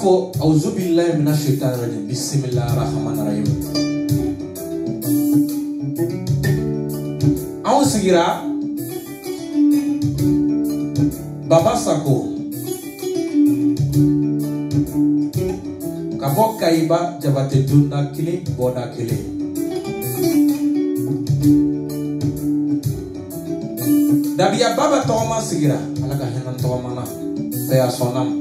fɔ awuzubilayi mina shaitani rajim bisimilahi rahmani rahim. Anw sigira Baba Sako ka bɔ Kayiba Jabate donda kelen bɔda kelen. Dabiya Baba tɔgɔma sigira Ala ka hinɛ n tɔgɔma na fɛ a sɔnna ma.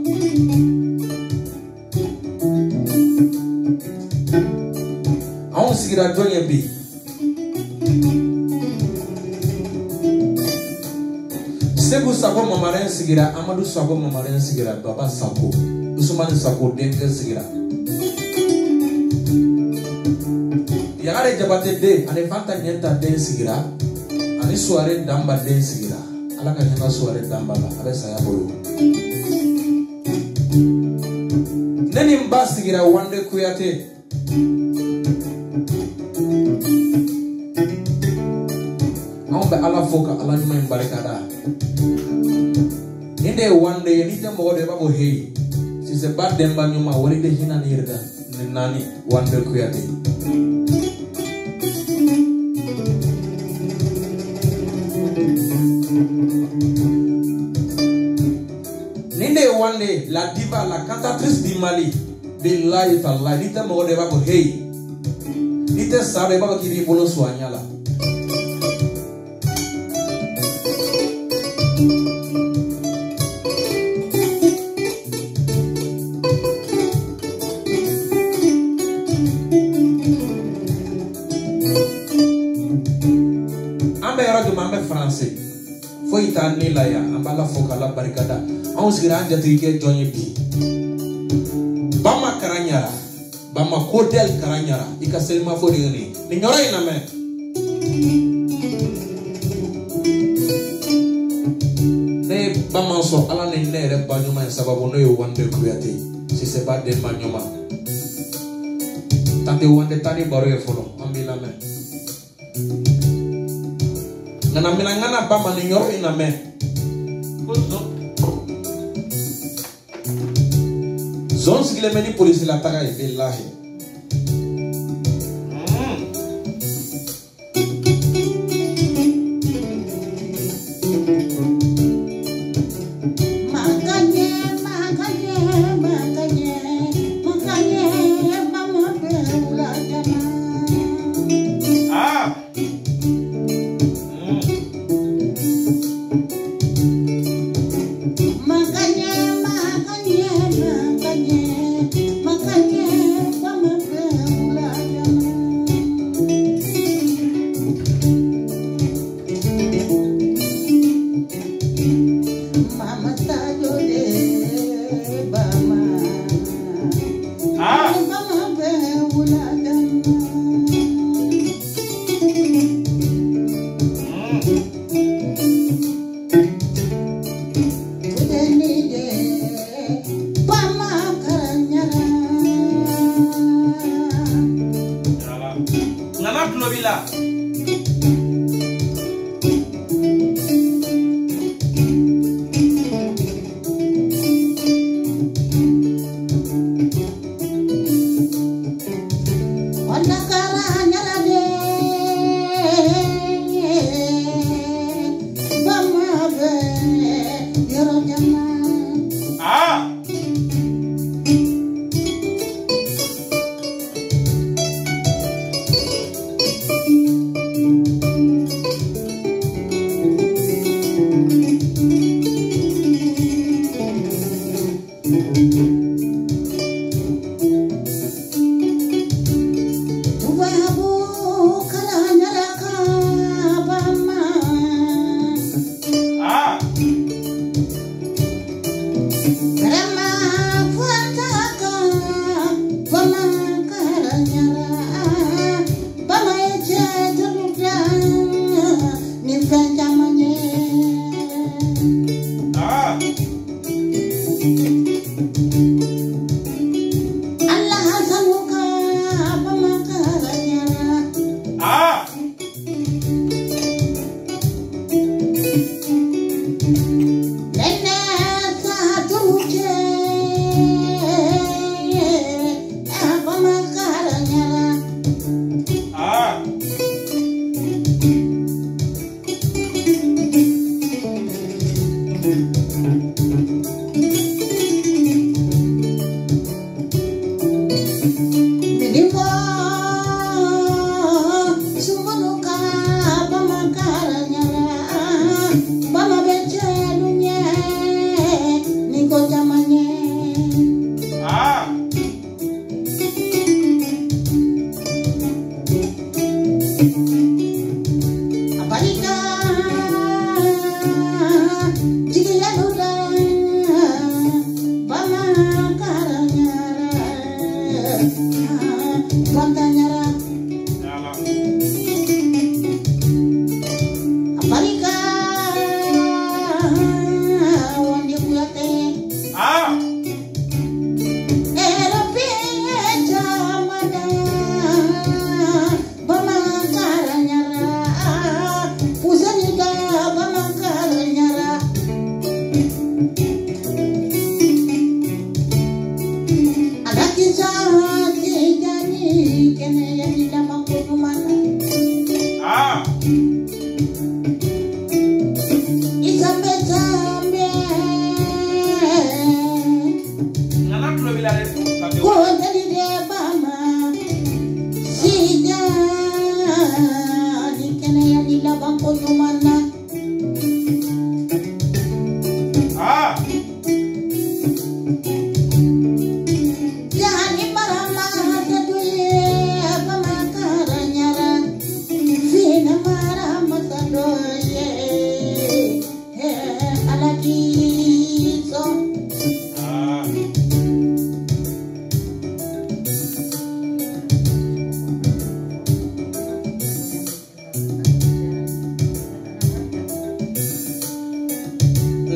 Anw sigira jɔn ye bi? Segu Sako Mamaren sigira, Amadu Sako Mamaren sigira, Baba Sako, Usumani Sako denkɛ sigira. Yagare Jabate den ani Fanta Ɲɛnta den sigira, ani Suware Danba den sigira. Ala ka hinɛ Suware Danba la, a bɛ saya bolo. Ne ni n ba sigira Wande Kuyate. Anw bɛ Ala fo ka Ala ɲuman in barika da. Nin de ye Wande ye, n'i tɛ mɔgɔ dɔn i b'a fɔ heyi. Sise ba denba ɲuman wali de hinɛ ni yɛrɛ ni naani Wande Kuyate. Nin de ye Wande, la diva, la cantatrice du Mali. Billahi tallahi, n'i tɛ mɔgɔ dɔn i b'a fɔ heyi. N'i tɛ sa dɔn i b'a fɔ k'i b'i bolo su a ɲɛ la. An bɛ yɔrɔ jumɛn? An bɛ Faransi. Foyi t'an ni la yan, an b'Ala fo k'Ala barikada. Anw sigira an jatigikɛ jɔn ye bi? Bama Karaɲara, Bama Kodɛl Karaɲara, i ka selimafo de ye nin ye. Nin yɔrɔ in lamɛn. Ne ye Bama sɔrɔ Ala ni ne yɛrɛ ba ɲuman ye sababu n'o ye Wande Kuyate. Sise ba denba ɲuman. Tante Wande taa ni baro ye fɔlɔ, an b'i lamɛn. Ŋana mina ŋana Bama nin yɔrɔ in lamɛn. Zon sigilen bɛ ni polisi la taga ye bilahi. Makanye, makanye, makanye, makanye, mama bela jana. Ah. Makanye, makanye, makanye, makanye, mama bela jana. Mama tajo de bama. Ah. Mama bela jana. Nana tulo b'i la. Ah. Ah. Ah. Ah. Nene sa tuche.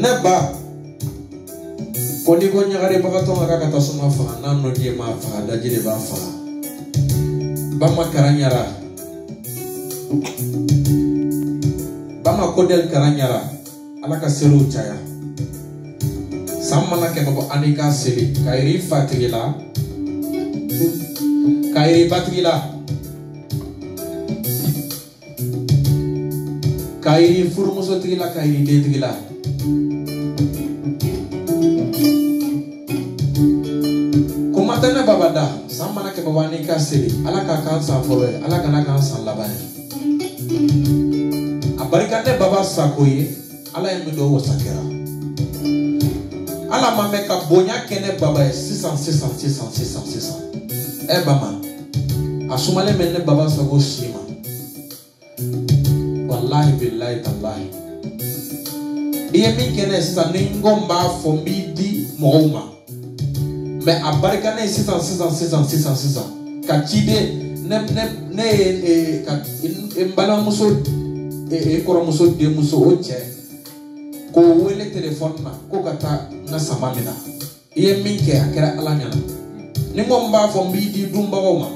Ne ba ko n'i ko ɲagarebagatɔ ma k'a ka tasuma faga n'a nɔ ye m'a faga daji de b'a faga. Bama Karanyara, Bama Kodel Karanyara, Ala ka seliw caya. San mana kɛmɛ bɔ ani ka seli ka yiri fatigi la, ka yiri batigi la, ka yiri furumusotigi la, ka yiri dentigi la. Kuma tɛ ne baba da san mana kɛmɛ bɔ ani ka seli Ala k'a k'an san fɔlɔ ye, Ala kana k'an san laban ye. A barika ne baba sako ye, Ala ye min dɔn wasa kɛra. Ala ma mɛn ka bonya kɛ ne baba ye sisan sisan sisan sisan sisan. Ɛ bama a sumalen bɛ ne baba sago si ma. Walahi bilahi talahi. I ye min kɛ ne ye sisan ni n ko n b'a fɔ n b'i di mɔgɔw ma. Mɛ a barika ne ye sisan sisan sisan sisan sisan ka ciden ne ne ne ye ka n balimamuso kɔrɔmuso denmuso o cɛ k'o wele telefɔni na ko ka taa n ka sama minɛ. I ye min kɛ a kɛra Ala ɲɛna. Ni n ko n b'a fɔ n b'i di dunbagaw ma.